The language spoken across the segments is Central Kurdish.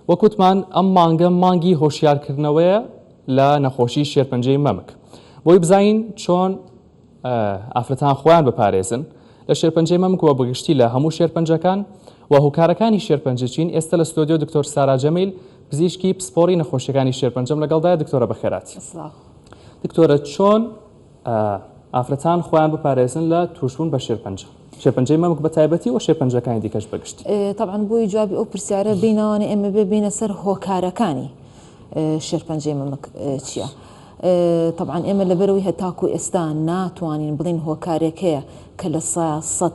وەک وتمان ئەم مانگە مانگی هۆشیارکردنەوەیە لە نەخۆشی شێرپەنجەی مەمک بۆی بزانین چۆن ئافرەتان خۆیان بپارێزن لە شێرپەنجەی مەمک و بەگشتی لە هەموو شێرپەنجەکان و هۆکارەکانی شێرپەنجە چین ئێستا لە ستۆدیۆ دکتۆر سارا جەمیل پزیشکی پسپۆڕی نەخۆشیەکانی شێرپەنجەم لەگەڵدایە دکتۆرە بەخێرات دکتۆرە چۆن ئافرەتان خۆیان بپارێزن لە توشبوون بە شێرپەنجە شێرپەنجەی مەمک بە تایبەتی و شێرپەنجەکانی دیکەش بەگشتی تەبعەن بۆی جوابی ئەو پرسیارە بینەوانە ئێمە بێ بینە سەر هۆکارەکانی شێرپەنجەی مەمک چییە؟ تەبعەن ئێمە لەبەرەوەی هەتاکو ئێستا ناتوانین بڵین هۆکارێک هەیە کە لە 100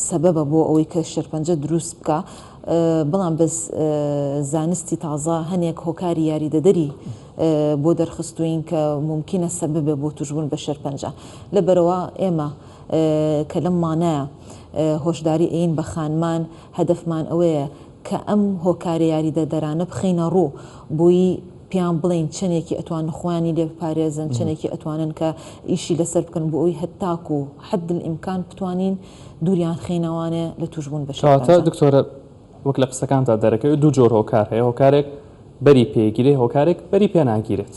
سەبەبە بۆ ئەوەی کە شێرپەنجە دروست بکا بەڵام بەس زانستی تازە هەنێک هۆکاری یاریدەدەری بۆ دەرخستوین کە مومکینە سەبەبێ بۆ توشبوون بە شێرپەنجە لەبەرەوە ئێمە کە لەم مانایە هۆشداری ئەین بە خانمان هەدەفمان ئەوەیە کە ئەم هۆکارە یاریدەدەرانە بخەینە ڕوو بۆی پێیان بڵێین چەنێکی ئەتوانن خۆیانی لێ بپارێزن، چەنێکی ئەتوانن کە ئیشی لەسەر بکەن بۆ ئەوەی هەتاکو حد الامکان بتوانین دووریان خەینەوانێ لە تووشبوون بە کەواتە شێرپەنجە. دکتۆرە وەک لە قسەکانتا دەرەکەوێت دوو جۆر هۆکار هەیە، هۆکارێک بەری پێگیرێ هۆکارێک بەری پێ ناگیرێت.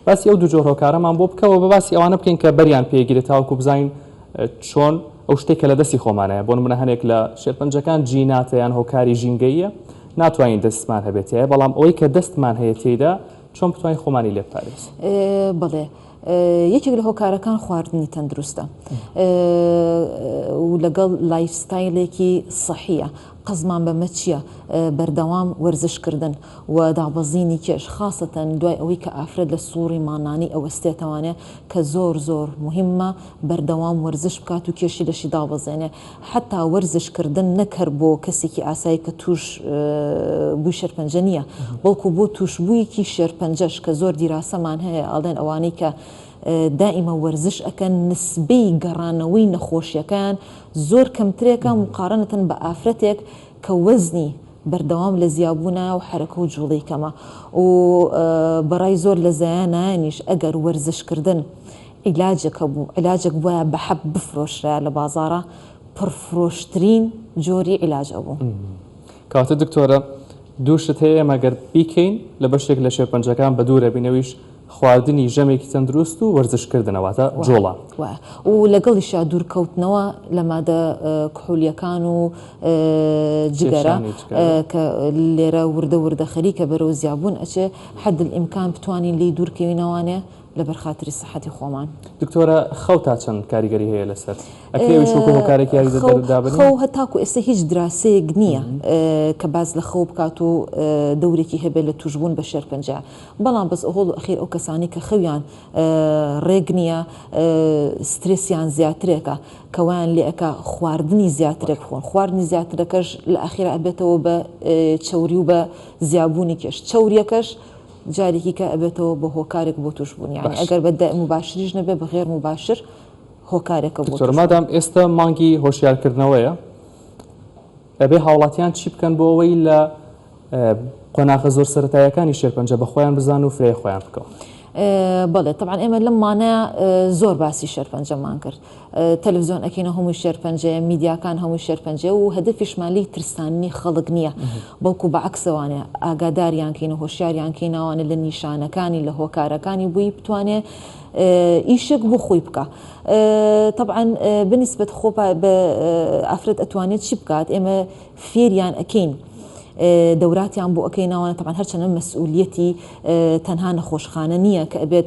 باسی ئەو دوو جۆر هۆکارەمان بۆ بکە و بە باسی ئەوانە بکەین کە بەریان پێگیرێت تاوەکو بزانین چۆن ئەو شتێک کە لە دەستی خۆمانەیە بۆ نمونە هەنێک لە شێرپەنجەکان جیناتە یان هۆکاری ژینگەییە ناتوانین دەستمان هەبێت تیایا بەڵام ئەوەی کە دەستمان هەیە تێیدا چۆن بتوانین خۆمانی لێ بپارێزین؟ بەڵێ یەکێک لە هۆکارەکان خواردنی تەندروستە و لەگەڵ lifestyle ێکی سەحیە قەزمان بەمە چییە بەردەوام وەرزشکردن و دابەزینی کێش خاسەتەن دوای ئەوەی کە ئافرەت لە سوڕی مانانی ئەوەستێتەوانێ کە زۆر زۆر موهیمە بەردەوام وەرزش بکات و کێشی لەشی دابەزێنێ حەتا وەرزش کردن نەک هەر بۆ کەسێکی ئاسایی کە توش بووی شێرپەنجە نییە بەڵکو بۆ توشبوویەکی شێرپەنجەش کە زۆر دیراسەمان هەیە ئەڵێن ئەوانەی کە دائیمە وەرزش ئەکەن نسبەی گەڕانەوەی نەخۆشیەکەیان زۆر کەمترێکە مقارنەتەن بە ئافرەتێک کە وەزنی بەردەوام لە زیابوونایە و حەرەکە و جوڵەی کەمە و بەڕای زۆر لە زایانایانیش ئەگەر وەرزش کردن عیلاجێک هەبوو عیلاجێک بوایە بە حەب بفرۆشرایە لە بازاڕا پڕفرۆشترین جۆری عیلاج ئەبوو. کەواتە دکتۆرە دوو شت هەیە ئێمە گەر بیکەین لە بەشێک لە شێرپەنجەکان بەدوور ئەبین ئەویش خواردنی ژەمێکی تەندروست و وەرزش کردنە واتە جوڵە. وایە و لەگەڵیشا دوورکەوتنەوە لە مادە کحولیەکان و جگەرە کە لێرە وردە وردە خەریکە بەرەو زیابوون ئەچێ حد الامکان بتوانین لێی دوورکەوینەوانێ لەبەر خاتری سەحەتی خۆمان. دکتۆرە خەو تا چەند کاریگەری هەیە لەسەر؟ ئەکرێ ئەویش وەکو هۆکارێکی یاریدەدەر دابنێین؟ خەو هەتاکو ئێستا هیچ دراسەیەک نییە کە باس لە خەو بکات و دەورێکی هەبێت لە توشبوون بە شێرپەنجە بەڵام بەس ئەوەڵ و ئەخیر ئەو کەسانەی کە خەویان ڕێک نییە سترێسیان زیاترێکە کە وایان لێ ئەکا خواردنی زیاترێک بخۆن خواردنی زیاترەکەش لە ئەخیرا ئەبێتەوە بە چەوری و بە زیابوونی کێش چەوریەکەش جارێکی کە ئەبێتەوە بە هۆکارێک بۆ توشبوون یانی ئەگەر بە موباشریش نەبێ بە غێر موباشر هۆکارێکە بۆ دکتۆر مادام ئێستا مانگی هۆشیارکردنەوەیە ئەبێ هاوڵاتیان چی بکەن بۆ ئەوەی لە قۆناغە زۆر سەرەتایەکانی شێرپەنجە بە خۆیان بزان و فرای خۆیان بکەون؟ بەڵێ تەبعەن ئێمە لەم مانە زۆر باسی شێرپەنجەمان کرد تەلەفزیۆن ئەکەینە هەمووی شێرپەنجەیە، میدیاکان هەمووی شێرپەنجەیە و هەدەفیشمان لێی ترساندنی خەڵک نییە، بەڵکو بە عەکسەوانێ ئاگاداریان کەین و هۆشیاریان کەینەوانێ لە نیشانەکانی، لە هۆکارەکانی بۆی بتوانێ ئیشێک بۆ خۆی بکا. تەبعەن بنیسبەت خۆ بە ئافرەت ئەتوانێ چی بکات، ئێمە فێریان ئەکەین دەوراتیان بۆ ئەکەینەوانە، تەبعەن هەرچەندە مەسئولیەتی تەنها نەخۆشخانە نییە کە ئەبێت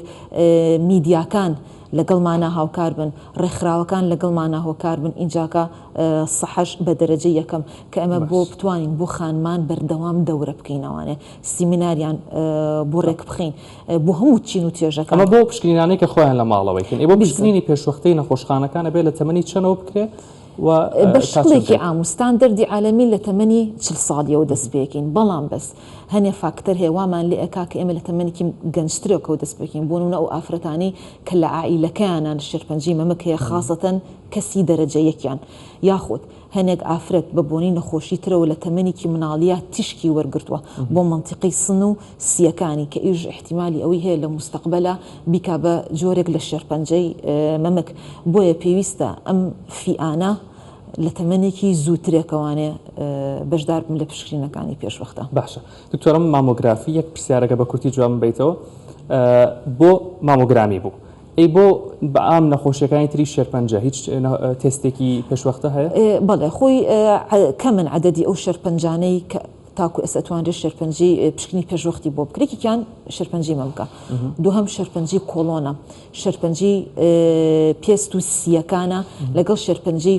میدیاکان لەگەڵمانا هاوکار بن، ڕێکخراوەکان لەگەڵمانا هۆکار بن، ئینجاکە سەحەش بە دەرەجەی یەکەم کە ئێمە بۆ بتوانین بۆ خانمان بەردەوام دەورە بکەینەوانێ سیمیناریان بۆ ڕێک بخەین بۆ هەموو چین و توێژەکان. ئەمە بۆ پشکنینانەی کە خۆیان لە ماڵەوەی کەن. ئێ بۆ پشکنینی پێشوەختەی نەخۆشخانەکان ئەبێ لە تەمەنی چەنەوە بکرێ؟ بە شکڵێکی عام و ستاندەردی عالەمی لە تەمەنی 40 ساڵیەوە دەست پێکەین بەڵام بەس هەنێ فاکتەر هەیە وامان لێ ئەکا کە ئێمە لە تەمەنێکی گەنجترێکەوە دەست پێکەین بۆ نمونە ئەو ئافرەتانەی کە لە عائیلەکەیانان شێرپەنجەی مەمک هەیە خاسەتەن کەسی دەرەجە یەکیان یاخود هەنێک ئافرەت بە بۆنەی نەخۆشی ترەوە لە تەمەنێکی مناڵیا تیشکی وەرگرتووە بۆ مەنتیقەی سن و سیەکانی کە ئیش ئیحتیمالی ئەوەی هەیە لە موستەقبەلا بیکا بە جۆرێک لە شێرپەنجەی مەمک بۆیە پێویستە ئەم فیئانە. لە تەمەنێکی زووترێکەوانێ بەشدار بن لە پشکنینەکانی پێشوەختە. باشە دکتۆرم مامۆگرافی یەک پرسیارەکە بە کورتی جوابم بەیتەوە بۆ مامۆگرامی بوو ئەی بۆ بە عام نەخۆشیەکانی تری شێرپەنجە هیچ تێستێکی پێشوەختە هەیە؟ بەڵێ خۆی کەمن عەدەدی ئەو شێرپەنجانەی کە تاکو ئێستا توانرێت شێرپەنجەی پشکنی پێشوەختی بۆ بکرێت یەکێکیان شێرپەنجەی مەمکە دووهەم شێرپەنجەی کۆڵۆنە شێرپەنجەی پێست و سییەکانە لەگەڵ شێرپەنجەی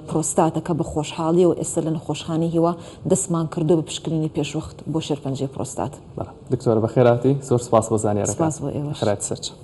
پرۆستاتە کە بە خۆشحاڵیەوە ئێستا لە نەخۆشخانەی هیوا دەستمان کردووە بە پشکنینی پێشوەخت بۆ شێرپەنجەی پرۆستات. دکتۆرە بەخێرهاتی زۆر سپاس بۆ زانیارەکان. سپاس بۆ ئێوەش. بەخێرهاتی سەرچاو.